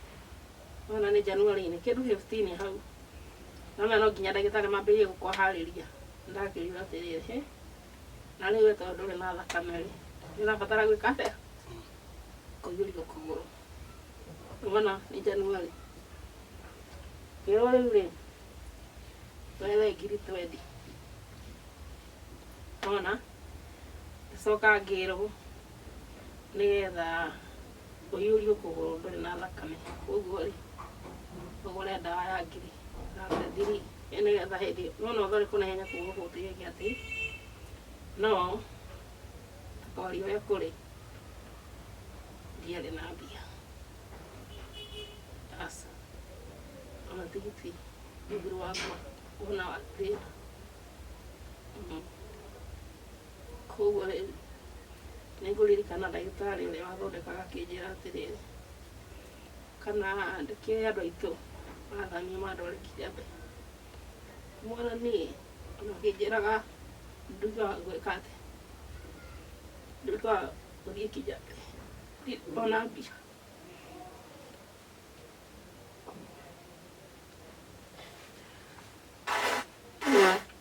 ona nĩ January-inĩ kĩndũ 15 hau no no nginya ndagĩtarĩ mambĩrĩrie gũkwaharĩria ndakĩrirwo atĩrĩrĩ he na rĩu we tondũ ndũrĩ na thakame rĩ nĩ ũrabatara gwĩka atĩa kũiyũrio kũgũrũ wona nĩ January ngĩrwo rĩu rĩ wethe ngiri 20 wona ngĩcoka ngĩrwo nĩgetha Ũiyũrio kũgũrũ ndũrĩ na thakame, koguo rĩ, ũgũre ndawa ya ngiri thiri nĩgetha hĩndĩ nona ũthondekwo na ihenya kũgũrũ gũtigĩke atĩ no kwaria ũrĩa kũrĩ ndiarĩ na mbia, aca. Ona tigiti mũthuri wakwa wona thĩna. Koguo rĩ, nĩngũririkana ndagĩtarĩ ũrĩa wathondekaga akĩnjĩra atĩrĩrĩ, kana ndĩkĩũĩ andũ aitũ mathamio mandware Kijabe. Mwana niĩ ona akĩnjĩraga nduĩke wa gwĩka atĩ, nduĩke wa gũthiĩ Kijabe ona mbia.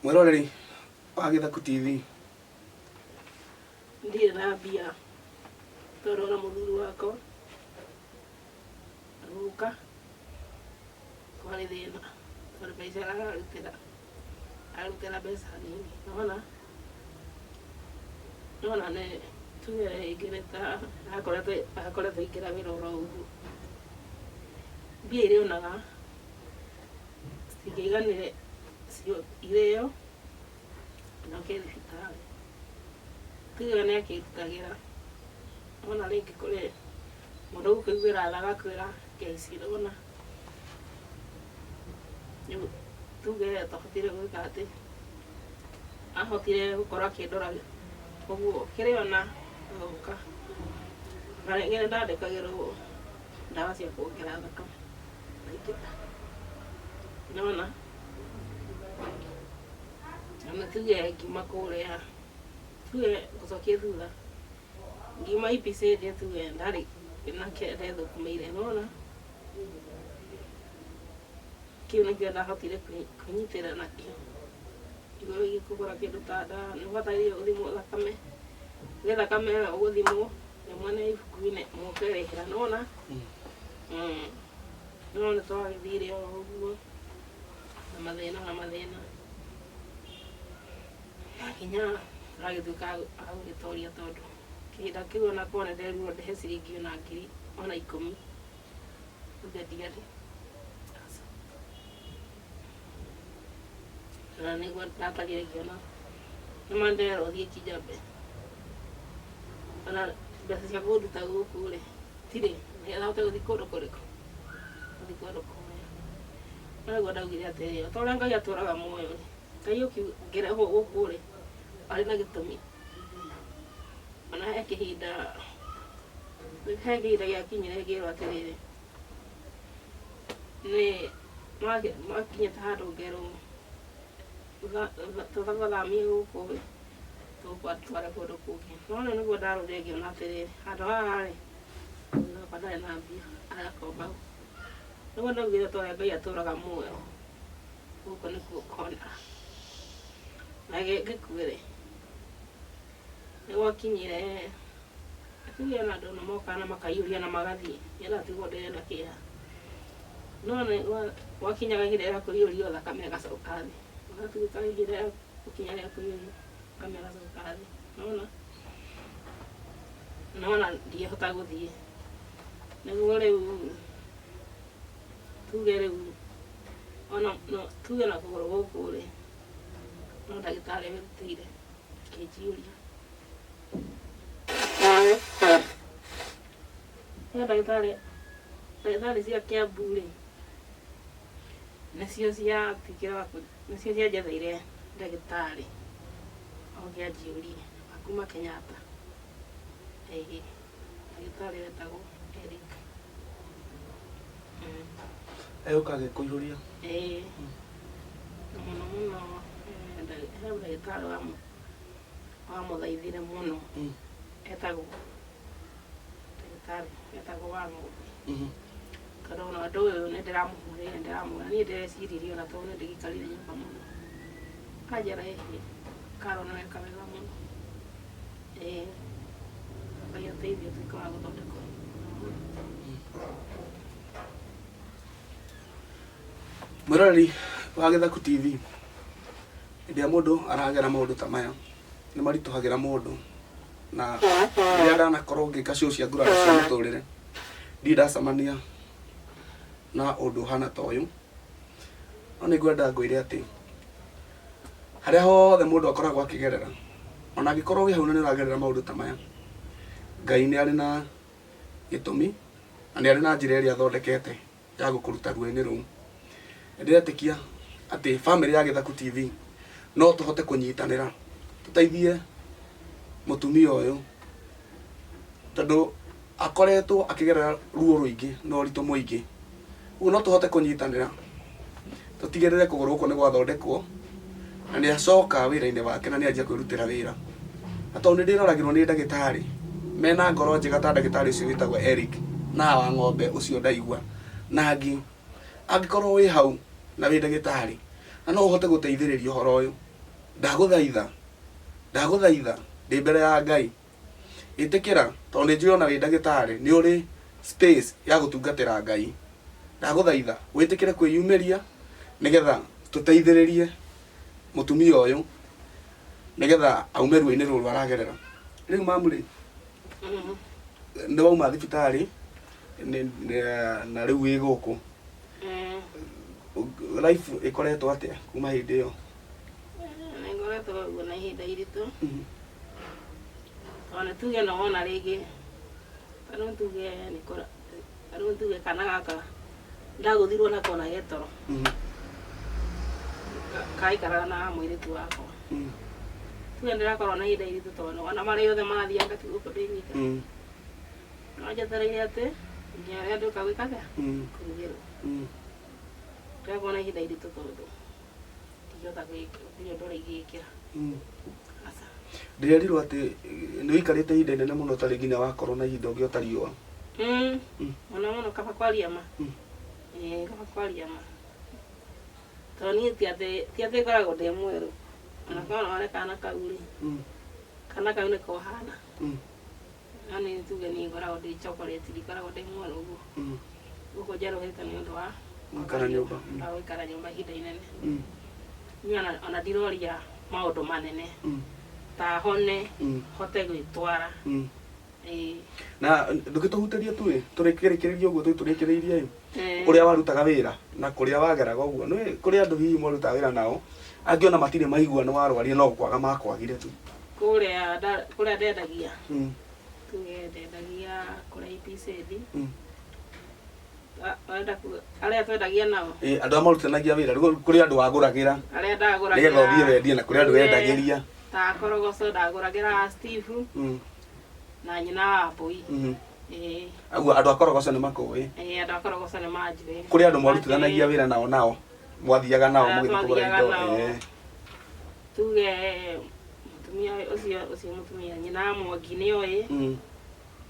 Mwĩroreri wa Gĩthaku TV. Ndirĩ na mbia tondũ ona mũthuri wakwa gũka kwarĩ thĩna tondũ mbeca iria ararutĩra ararutĩra mbeca nini, nĩwona nĩwona nĩ tuge rĩngĩ nĩ ta akoretwo aingĩra wĩra oro ũguo, mbia iria onaga citingĩiganire irĩo na oke thibitarĩ. Tuge nĩ akĩrutagĩra wona rĩngĩ kũrĩ mũndũ ũgũkũiguĩra tha agakwĩra ngeici nĩwona rĩu tuge twahotire gwĩka atĩ ahotire gũkorwo akĩndora ũguo kĩrĩa ona agoka na rĩngĩ nĩ ndandĩkagĩrwo ndawa cia kuongerera thakame nĩwona na tuge ngiuma kũrĩa tuge ngũcokie thutha ngiuma IPC ĩrĩa tuge ndarĩ nake ndethũkũmĩire, nĩwona kĩu nĩkĩo ndahotire kwĩnyitĩrĩra nakĩo igũrũ rĩgiĩ kũgũra kĩndũ ta ndawa nĩ ũbataire ũthimwo thakame nĩ thakame ĩyo ũgũthimwo rĩmwe nĩ ibuku-inĩ mũkerĩhĩra, nĩwona no nĩ twagĩthire oro ũguo na mathĩna na mathĩna na nginya agĩtuĩka agũgĩtoria tondũ kĩhinda kĩu ona korwo nĩ nderirwo ndĩhe ciringi ona ngiri ona 10 tuge ndiarĩ, aca. Na nĩguo ndatarire ngĩona nĩma nderwo thiĩ Kijabe ona mbeca cia kũnduta gũkũ rĩ tirĩ nĩgetha hote gũthiĩ kũndũ kũrĩkũ gũthiĩ kũndũ kũraya. No nĩguo ndaugire atĩrĩrĩ, o ta ũrĩa Ngai atũraga muoyo rĩ, Ngai ngĩrehwo gũkũ rĩ arĩ na gĩtũmi. Ona he kĩhinda gĩakinyire ngĩrwo atĩrĩrĩ, nĩ makinyĩte handũ ngerwo tũgathamie gũkũ rĩ tũgũtware kũndũ kũngĩ. No rĩu nĩguo ndarorire ngĩona atĩrĩrĩ, handũ haha rĩ mũthuri wakwa ndarĩ na mbia arakomba. Nĩguo ndaugire ta ũrĩa Ngai atũraga muoyo gũkũ nĩkuo kona. Na ngĩkuĩre nĩ gwakinyire tuge ona andũ nĩ mokaga na makaiyũria na magathiĩ nĩgetha tigwo ndĩrĩ na kĩeha. No nĩ gwakinyaga ihinda rĩa kũiyũrio thakame ĩgacoka thĩ, gũgatuĩka ihinda rĩa gũkinya rĩa kũiyũrio thakame ĩgacoka thĩ, nĩwona nĩwona ndingĩhota gũthiĩ. Nĩguo rĩu tuge rĩu ona tuge na kũgũrũ gũkũ rĩ no ndagĩtarĩ wĩrutĩire akĩnjiyũria. No ndagĩtarĩ ndagĩtarĩ cia Kiambu rĩ nĩcio ciatuĩkire wa nĩcio cianjetheire ndagĩtarĩ oke anjiyũrie wa kuma Kenyatta. Ĩĩ ndagĩtarĩ wetagwo Eric. Egũka agĩkũihũria? Ĩĩ na mũno mũno he ndagĩtarĩ wamũthaithire mũno etagwo ndagĩtarĩ etagwo Wang'ombe. Tondũ ona ũndũ ũyũ nĩ ndĩramũhũrĩire ndĩramwĩra niĩ ndĩreciririe ona tondũ nĩ ndĩgĩikarire nyũmba mũno. Anjĩra ĩhĩ Carol nĩ weka wega mũno. Ĩĩ Ngai ateithie ũtuĩke wa gũthondekwo. Mwĩroreri wa Gĩthaku TV, hĩndĩ ĩrĩa mũndũ aragera maũndũ ta maya nĩ maritũhagĩra mũndũ, na rĩrĩa ndanakorwo ngĩka show cia nguraro cia mũtũrĩre Ndirĩ ndacemania na ũndũ ũhana ta ũyũ, no nĩ ngwenda ngwĩre atĩ harĩa hothe mũndũ akoragwo akĩgerera, ona angĩkorwo wĩ hau na nĩ ũragerera maũndũ ta maya, Ngai nĩ arĩ na gĩtũmi na nĩ arĩ na njĩra ĩrĩa athondekete ya gũkũruta ruo-inĩ rũu. Nĩndĩretĩkia atĩ bamĩrĩ ya Gĩthaku TV no tũhote kũnyitanĩra tũteithie mũtumia ũyũ tondũ akoretwo akĩgerera ruo rũingĩ na ũritũ mũingĩ. Ũguo no tũhote kũnyitanĩra tũtigĩrĩre kũgũrũ gũkũ nĩ gwathondekwo na nĩ acoka wĩra-inĩ wake na nĩ anjia kwĩrutĩra wĩra. Na tondũ nĩ ndĩroragĩrwo nĩ ndagĩtarĩ mena ngoro njega ta ndagĩtarĩ ũcio wĩtagwo Eric na wa ng'ombe ũcio ndaigua na angĩ, angĩkorwo wĩ hau na wĩ ndagĩtarĩ na no ũhote gũteithĩrĩria ũhoro ũyũ, ndagũthaitha, ndagũthaitha ndĩ mbere ya Ngai, ĩtĩkĩra tondũ nĩ njũĩ ona wĩ ndagĩtarĩ nĩ ũrĩ space ya gũtungatĩra Ngai. Ndagũthaitha wĩtĩkĩre kwĩyumĩria nĩgetha tũteithĩrĩrie mũtumia ũyũ nĩgetha aume ruo-inĩ rũrũ aragerera. Rĩu mamu rĩ, nĩ wauma thibitarĩ na rĩu wĩ gũkũ, life ĩkoretwo atĩa kuma hĩndĩ ĩyo? Nĩ ngoretwo ũguo na ihinda iritũ. Tondũ nĩ tuge no wona rĩngĩ, ta rĩu tuge nĩ kũra, ta rĩu tuge kana gaka ndagũthirwo nako na getoro. Kaikaraga na mũirĩtu wakwa. Tuge ndĩrakorwo na ihinda iritũ tondũ ona marĩa othe marathiaga ngatigwo gũkũ ndĩ nyika. No njetereire atĩ nginya rĩrĩa ndĩũka gwĩka atĩa? Kũrugĩrwo. Ndĩrakorwo na ihinda iritũ tondũ ndingĩhota gwĩka, gũtirĩ ũndũ ũrĩa ingĩkĩra. Aca. Ndĩrerirwo atĩ nĩ ũikarĩte ihinda inene mũno ũtarĩ nginya wakorwo na ihinda ũngĩota riũa. Mũno mũno kaba kwaria ma. Ĩĩ kaba kwaria ma. Tondũ niĩ ti atĩ ti atĩ ngoragwo ndĩ mwerũ. Ona korwo no wone kana kau rĩ, kana kau nĩko hana. No nĩ tuge niĩ ngoragwo ndĩ chocolate, ndikoragwo ndĩ mwerũ ũguo. Gũkũ njerũhĩte nĩ ũndũ wa Gũikara nyũmba. Wa gũikara nyũmba ihinda inene. Niĩ ona ndiroria maũndũ manene. Ta hone, hote gwĩtwara. Ĩĩ. Na ndũgĩtũhutĩrie tu ĩ, tũrĩkĩrĩrie ũguo tũrĩkĩrĩirie ĩ, kũrĩa warutaga wĩra na kũrĩa wageraga ũguo. Nĩ kũrĩ andũ hihi mwarutaga wĩra nao, angĩ ona matirĩ maigua nĩ warwarire no kwaga makwagire tu. Kũrĩa kũrĩa ndendagia. Tuge ndendagia kũrĩa EPZ. Arenda kuga arĩa twendagia nao. Ĩ, andũ arĩa marutithanagia wĩra, rĩu kũrĩ andũ wagũragĩra. Arĩa ndagũragĩra. Nĩgetha ũthiĩ wendie na kũrĩ andũ wendagĩria. Ta korogoco ndagũragĩra Steve. Na nyina wa Mbui. Ĩĩ. Aguo andũ a korogoco nĩ makũĩ. Ĩĩ, andũ a korogoco nĩ manjũĩ. Kũrĩ andũ mwarutithanagia wĩra nao nao. Mwathiaga nao Arĩa mũgĩthiĩ kũgũra twathiaga indo. nao. Tuge mũtumia ũcio ũcio mũtumia nyina wa Mwangi nĩ oĩ.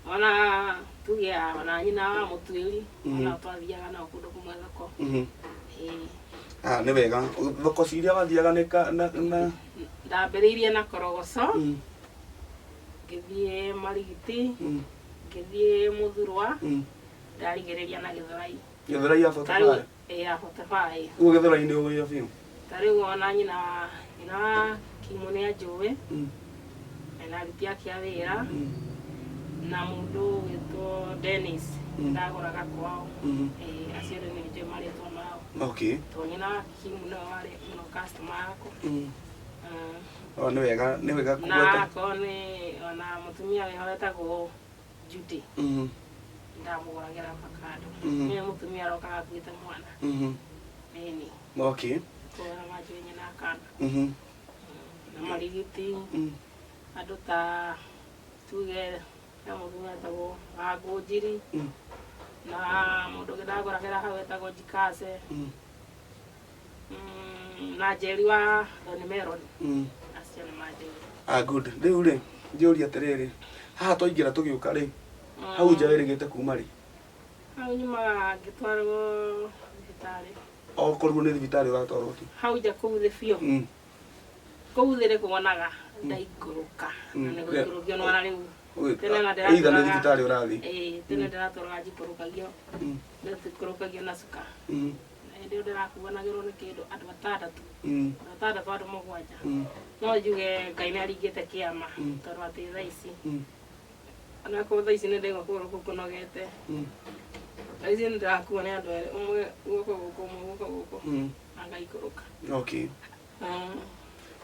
Ona tuge ona nyina wa Mũtuĩri, ona twathiaga nao kũndũ kũmwe thoko. Ĩĩ. Ah, nĩ wega. Thoko ciria wathiaga nĩ ka na na Ndambĩrĩirie na korogoco. Ngĩthiĩ Marigiti, ngĩthiĩ Mũthurwa, ndarigĩrĩria na Gĩthũrai. Gĩthũrai ya 45? Ĩĩ, ya 45. Ũguo Gĩthũrai nĩ ũĩ biũ? Ta rĩu ona nyina wa Kimu nĩ anjũĩ, na aruti ake a wĩra, na mũndũ ũgwĩtwo Dennis, ndagũraga kwao. Ĩĩ, acio rĩu nĩ njũĩ marĩtwa mao. Tondũ nyina wa Kimu nĩwe warĩ mũno customer yakwa. Oh, nĩ wega, nĩ wega Na kũgweta. akorwo nĩ ona mũtumia wĩho wetagwo Judy. Ndamũgũragĩra avocado. Nĩwe mũtumia arokaga akuĩte mwana. Ĩni. Kũgũra manjũĩ nyina akana. Na marigiti. Andũ ta tuge he mũtumia wetagwo Wangũnjiri. Na mũndũ ũngĩ ndagũragĩra hau wetagwo Jikase. Na Njeri wa Thoni Melon. Acio nĩ manjũĩ. Ah, good. Rĩu rĩ, njũrie atĩrĩrĩ, haha twaingĩra tũgĩũka rĩ, hau nja wĩrĩgĩte kuma rĩ? Hau nyumaga ngĩtwarwo thibitarĩ. O koruo nĩ thibitarĩ ũratwarwo tu? Hau nja kũu thĩ biũ. Kũu thĩ nĩ kuonaga ndaikũrũka. Na nĩ gũikũrũkio nĩ wona rĩu. Tene na ndĩratũraga. Either nĩ thibitarĩ ũrathiĩ. Ĩĩ, tene ndĩratũraga njikũrũkagio. Ndĩratũkũrũkagio na cuka. Na hĩndĩ ĩyo ndĩrakuanagĩrwo nĩ kĩndũ andũ atandatũ. Andũ atandatũ andũ mũgwanja. No njuge Ngai nĩ aringĩte kĩama tondũ atĩ thaa ici. Ona akorwo thaa ici nĩ ndaigua kũgũrũ kũu kũnogete. Thaa ici nĩndĩrakuo nĩ andũ erĩ, ũmwe guoko gũkũ, ũmwe guoko gũkũ, na ngaikũrũka. Okay.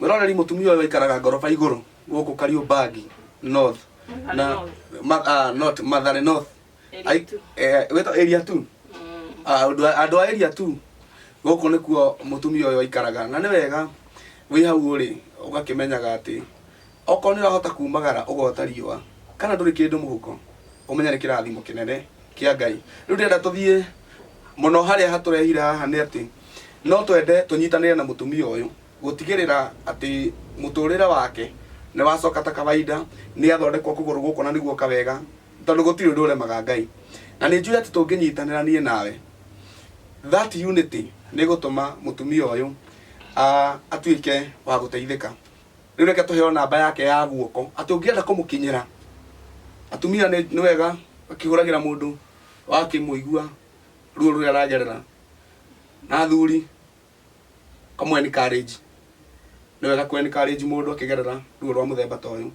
Mwĩroreri mũtumia ũyũ aikaraga ngoroba igũrũ gũkũ Kariobangi North. Mathare Na North. ma, ah, not Mathare North. Area two. Wĩtagwo area 2. Ah, andũ a area 2 gũkũ nĩkuo mũtumia ũyũ aikaraga na nĩ wega wĩ hau ũrĩ ũgakĩmenyaga atĩ okorwo nĩ ũrahota kumagara ũgota riũa kana ndũrĩ kĩndũ mũhuko ũmenye nĩ kĩrathimo kĩnene kĩa Ngai. Rĩu ndĩrenda tũthiĩ mũno harĩa hatũrehire haha nĩ atĩ no twende tũnyitanĩre na mũtumia ũyũ gũtigĩrĩra atĩ mũtũrĩre wake nĩ wacoka ta kawaida, nĩ athondekwo kũgũrũ gũkũ na nĩguo kawega, tondũ gũtirĩ ũndũ ũremaga Ngai. Na nĩ njũĩ atĩ tũngĩnyitanĩra niĩ nawe, that unity nĩ ĩgũtũma mũtumia ũyũ atuĩke wa gũteithĩka. Rĩu reke tũheo namba yake ya guoko atĩ ũngĩenda kũmũkinyĩra. Atumia nĩ wega akĩhũragĩra mũndũ wakĩmũigua ruo rũrĩa aragerera, na athuri kamwe encourage. Nĩ wega kũ encourage mũndũ akĩgerera ruo rwa mũthemba ta ũyũ.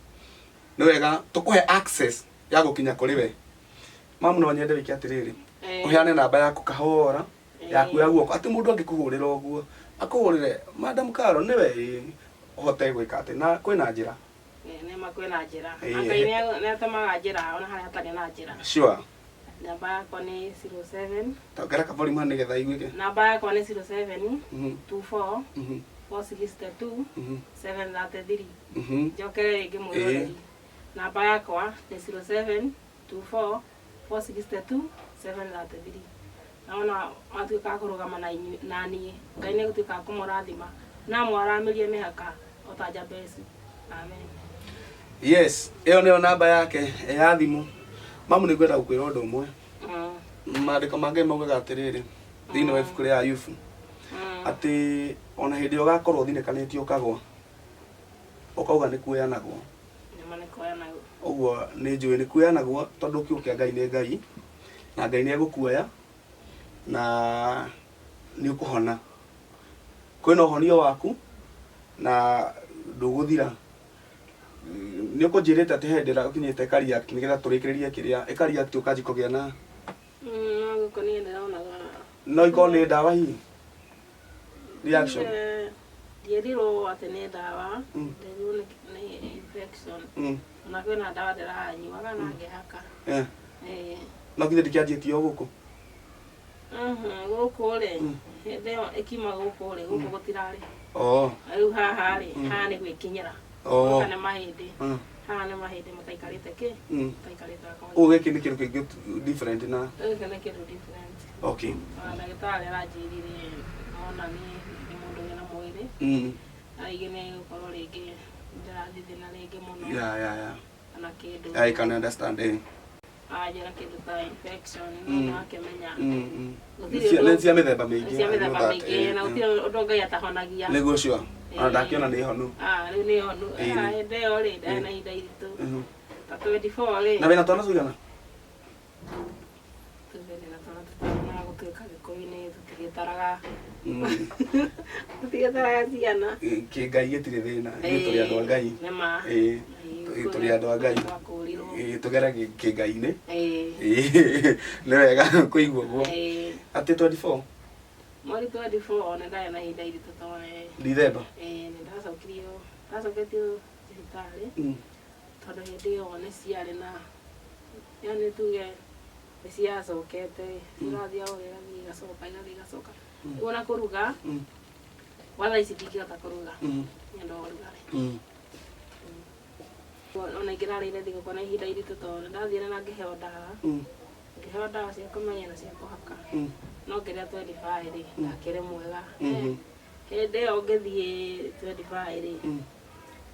Nĩ wega tũkũhe access ya gũkinya kũrĩ we. Mamu no nyende wĩke atĩrĩrĩ, ũheane namba yaku kahora yaku ya guoko atĩ mũndũ angĩkũhũrĩra ũguo akũhũrĩre Madam Carol nĩwe ĩĩ, ũhote gwĩka atĩ na kwĩna njĩra. Nĩ ma kwĩna njĩra. Na Ngai nĩ atũmaga njĩra ona harĩa hatarĩ na njĩra. Sure. Namba yakwa nĩ 07. Ta ongera ka volume hau nĩgetha iguĩke. Namba yakwa nĩ 07 24 462 733. Njokere rĩngĩ mwĩroreri. Namba yakwa nĩ 07 24 462 733. Na ona watuĩka wa kũrũgama na inyuĩ, na niĩ, Ngai nĩ egũtuĩka wa kũmũrathima na amwaramĩrie mĩhaka o ta Jabesi. Amen. Yes, ĩyo nĩyo namba yake ya thimũ. Mamu nĩ ngwenda gũkwĩra ũndũ ũmwe. Maandĩko ma Ngai maugaga atĩrĩrĩ thĩinĩ wa ibuku rĩa Ayubu atĩ ona hĩndĩ ĩrĩa ũgakorwo ũthinĩkanĩtio ũkagwa ũkauga nĩ kuoyanagwo. Nyama nĩ kuoyanagwo. Ũguo nĩ njũĩ nĩ kuoyanagwo tondũ kiugo kĩa Ngai nĩ Ngai na Ngai nĩ egũkuoya na nĩ ũkũhona. Kwĩna ũhonio waku na ndũgũthira. Nĩ ũkũnjĩrĩte atĩ he hĩndĩ ĩrakinyĩte ĩka react nĩgetha tũrĩkĩrĩrie kĩrĩa ĩka react ũkanjia kũgĩa na No gũkũ niĩ ndĩronaga no ikorwo nĩ ndawa hihi reaction. Ndierirwo atĩ nĩ ndawa, nderirwo nĩ infection. Ona kwĩna ndawa ndĩranyuaga na ngĩhaka. No githĩ ndĩkĩanjĩtie o gũkũ? Gũkũ rĩ, hĩndĩ ĩyo ĩkiuma gũkũ rĩ, gũkũ gũtirarĩ. Rĩu haha rĩ, haha nĩ gwĩkinyĩra. Gũka nĩ mahĩndĩ. Haha nĩ mahĩndĩ mataikarĩte kĩ? Mataikarĩte kawaida. Ũguo gĩkĩ nĩ kĩndũ kĩngĩ different na? Gĩkĩ nĩ kĩndũ different. Okay. Ona ndagĩtarĩ aranjĩrire ona niĩ nĩ mũndũ wĩna mwĩrĩ. Rĩngĩ nĩ gũkorwo rĩngĩ ndĩrathithina rĩngĩ mũno. Yeah. Kana kĩndũ. I can understand. Anjĩra kĩndũ ta infection, no akĩmenya. Gũtirĩ Nĩ cia mĩthemba mĩingĩ. Cia mĩthemba mĩingĩ, na gũtirĩ ũndũ Ngai atahonagia. Nĩguo sure. Ona ndakĩona nĩ honu. Ah, rĩu nĩ honu. Hĩndĩ ĩyo rĩ, ndarĩ na ihinda iritũ. Ta 24 rĩ. Na wĩna twana tũigana? Tuge ndĩna twana tũtano na gũtuĩka Gĩkũyũ-inĩ tũtigĩtaraga. Tũtigĩtaraga ciana. Kĩngai gĩtirĩ thĩna. Ithuĩ tũrĩ andũ a Ngai. Nĩ ma. Tũrĩ andũ a Ngai. Tũgere kĩngai-inĩ. Nĩ wega kũigua ũguo. Atĩ 24? Mweri 24 nĩ ndarĩ na ihinda iritũ tondũ nĩ December? Nĩ ndacokirio, ndacoketio thibitarĩ tondũ hĩndĩ ĩyo nĩ ciarĩ na, yani tuge nĩ ciacokete, cirathiĩ o igathiĩ igacoka, igathiĩ igacoka. Rĩu ona kũruga, gwa thaa ici ndingĩhota kũruga nĩ ũndũ wa ũrugarĩ. Ona ingĩrarĩire thigũkũ na ihinda iritũ tondũ nĩ ndathire na ngĩheo ndawa, ngĩheo ndawa cia kũmeria na cia kũhaka. No ngĩrĩa 25 rĩ, ndakĩrĩ mwega. Hĩndĩ ĩyo ngĩthiĩ 25 rĩ,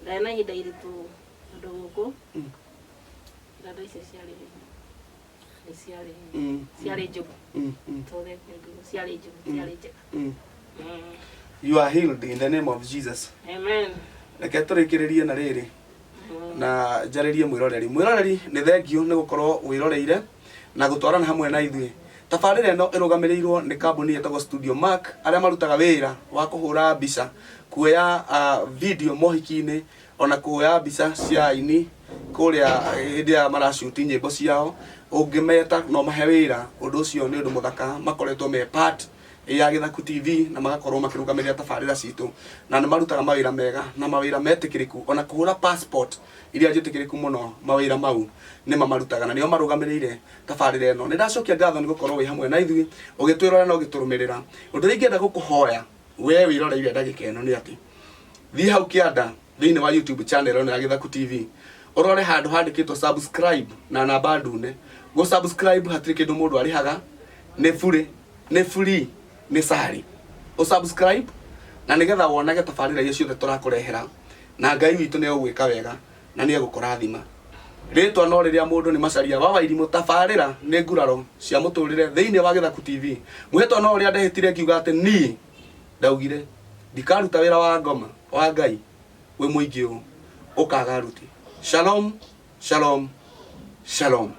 ndarĩ na ihinda iritũ tondũ gũkũ ironda icio ciarĩ nĩ ciarĩ ciarĩ njũru. Tũreke ngiuga ciarĩ njũru, ciarĩ njega. You are healed in the name of Jesus. Amen. Reke tũrĩkĩrĩrie na rĩrĩ na njarĩrie mwĩroreri. Mwĩroreri nĩ thengiũ nĩ gũkorwo wĩroreire na gũtwarana hamwe na ithuĩ. Tabarĩra ĩno ĩrũgamĩrĩirwo nĩ kambuni ĩtagwo Studio Mark arĩa marutaga wĩra wa kũhũra mbica, kuoya video mohiki-inĩ ona kuoya mbica cia aini kũrĩa hĩndĩ ĩrĩa maracuti nyĩmbo ciao. Ũngĩmeta no mahe wĩra. Ũndũ ũcio nĩ ũndũ mũthaka. Makoretwo me part ya Gĩthaku TV na magakorwo makĩrũgamĩrĩra tabarĩra citũ, na nĩ marutaga mawĩra mega na mawĩra metĩkĩrĩku, ona kũhũra passport iria njĩtĩkĩrĩku mũno. Mawĩra mau nĩ mamarutaga na nĩo marũgamĩrĩire tabarĩra ĩno. Nĩ ndacokia ngatho nĩ gũkorwo wĩ hamwe na ithuĩ ũgĩtwĩrora na ũgĩtũrũmĩrĩra. Ũndũ ũrĩa ingĩenda gũkũhoya we wĩroreire ndagĩka ĩno nĩ atĩ thiĩ hau kĩanda thĩinĩ wa YouTube channel ĩno ya Gĩthaku TV, ũrore handũ handĩkĩtwo subscribe na namba ndune. Gũ subscribe hatirĩ kĩndũ mũndũ arĩhaga, nĩ bure, nĩ free, nĩ sari. Ũ subscribe na nĩgetha wonage tabarĩra iria ciothe tũrakũrehera, na Ngai witũ nĩ egũgwĩka wega na nĩ egũkũrathima. Rĩtwa no rĩrĩa mũndũ nĩ Macaria wa Wairimũ. Tabarĩra nĩ Nguraro cia Mũtũrĩre thĩinĩ wa Gĩthaku TV. Mwĩhĩtwa no ũrĩa ndehĩtire ngiuga atĩ niĩ ndaugire ndikaruta wĩra wa ngoma wa Ngai wĩ mũingĩ ũũ ũkaga aruti. Shalom, shalom, shalom.